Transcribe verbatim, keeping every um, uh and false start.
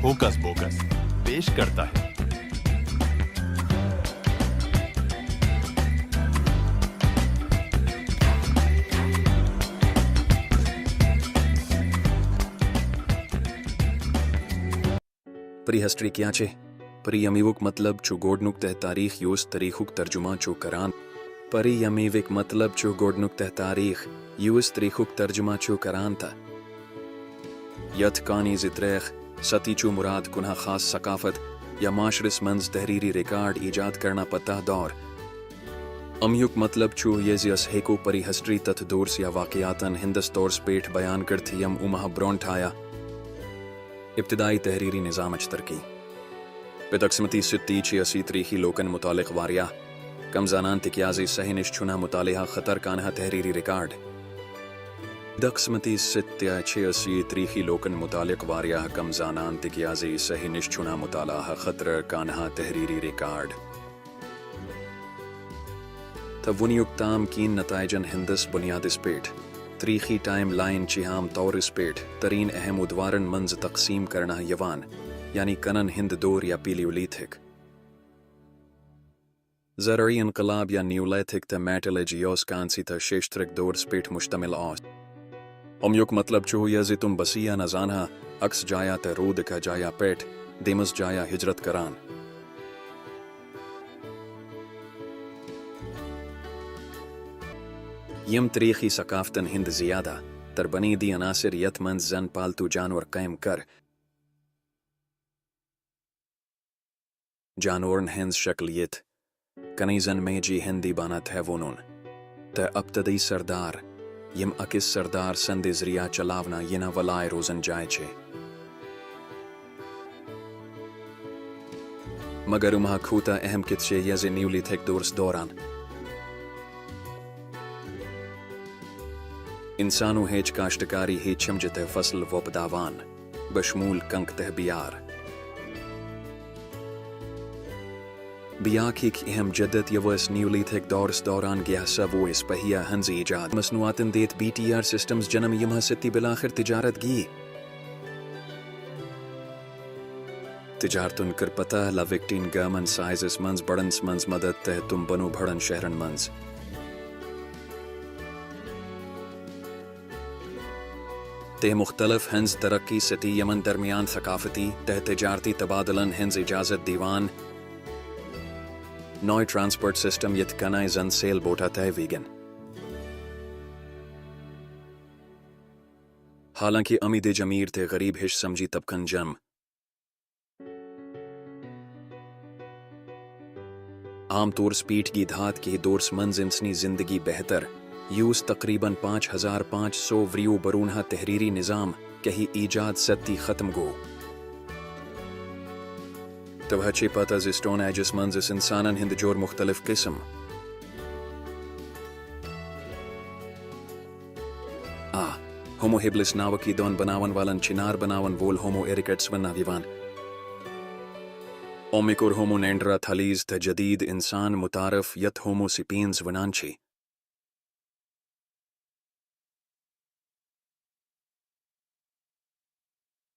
Hocus bogus पेश करता है। پری ہسٹری کیا چھ؟ پری امیوک مطلب چھ گوڈنک تہ تاریخ یوس تاریخک ترجمہ چھ کران۔ پری امیوک مطلب چھ گوڈنک تہ تاریخ یوس تاریخک ترجمہ چھ کران تہ یتھ کانی زِ تریخ ستی چھ مراد کنہ خاص ثقافت یا معاشرس منز تحریری ریکارڈ ایجاد کرنا پتہ دور۔ امیوک مطلب چھ یہ زِ اس ہیکو پری ہسٹری تتھ دورس یا واقعاتن ہندس طورس پیٹھ بیان کرتھ یم امہ برونٹھ آیا۔ ابتدائی تحریری نظامچ ترقی۔ بدقسمتی ستی چھ اسی تریخی لوکن متعلق واریاہ کم زانان تکیازِ صحیح نش چھنہ مطالعہ خطر کانہہ تحریری ریکارڈ۔ بدقسمتی ستی چھ اسی تریخی لوکن متعلق واریاہ کم زانان تکیازِ صحیح نش چھنہ مطالعہ خطر کانہہ تحریری ریکارڈ۔ تہ ونیک تام کین نتائجن ہندس بنیادس پیٹھ تریخی ٹائم لائن چھ عام طورس پیٹھ ترین اہم ادوارن منز تقسیم کرنہ یوان، یعنی کنن ہند دور یا پیلیولیتھک، زرعی انقلاب یا نیولیتھک تہ میٹلج یوس کانسی تہ شیشترک دورس پیٹھ مشتمل آس۔ امیوک مطلب چھ یہ زِ تم بسیہ نہ زانہا اکس جایا تہ رودکہ جایا پیٹھ دیمس جایا ہجرت کران۔ یم تریخی ثقافتن ہند زیادہ تر بنیادی عناصر یتھ منز زن پالتو جانور قائم کر جانورن ہنز شکل یتھ کنی زن میجی ہندی بانہ تہ وونون تہ ابتدی سردار یم اکس سردار سندِ ذریعہ چلاونہ ینہ ولائے روزن جائے چھ۔ مگر امہ کھوتہ اہم کتھ چھ یہ زِ نیولیتھک دورس دوران انسانو ہیچ کاشتکاری ہیچھمجہ تہ فصل وۄپداوان، بشمول کنک تہ بیار۔ بیاکھ اکھ اہم جدت یوس نیولیتھک دورس دوران گیہ سہ وہ اس پہیہ ہنز ایجاد مصنوعاتن دیت بی ٹی آر سسٹمز جنم یمہ ستی بالآخر تجارت گی۔ تجارتن کر پتہ لوکٹین گامن سائزس منز بڑنس منز مدد تہ تم بنو بڑن شہرن منز۔ تہ مختلف ہنز ترقی ستی یمن درمیان ثقافتی تہ تجارتی تبادلن ہنز اجازت دیوان۔ نوئے ٹرانسپورٹ سسٹم یتھ کنائے زن سیل بوٹا تہ ویگن۔ حالانکہ امیدج امیر تہ غریب ہش سمجھی طبقن جم عام طورس پیٹھ گی دھات کہِ دورس منز انسنی زندگی بہتر، یوس تقریباً پانچ ہزار پانچ سو وریو برونہہ تحریری نظام کہی ایجاد ستی ختم گو۔ توہہ چھ پتہ زِ سٹون ایجس منز اس انسانن ہند جور مختلف قسم آ ہومو ہیبلس ناوکی دون بناون والن چھ نار بناون وول ہومو ایریکٹس وننہ یوان۔ اومکور ہومو نینڈرا تھلیز تہ جدید انسان متعارف یتھ ہومو سپینز ونان چھ۔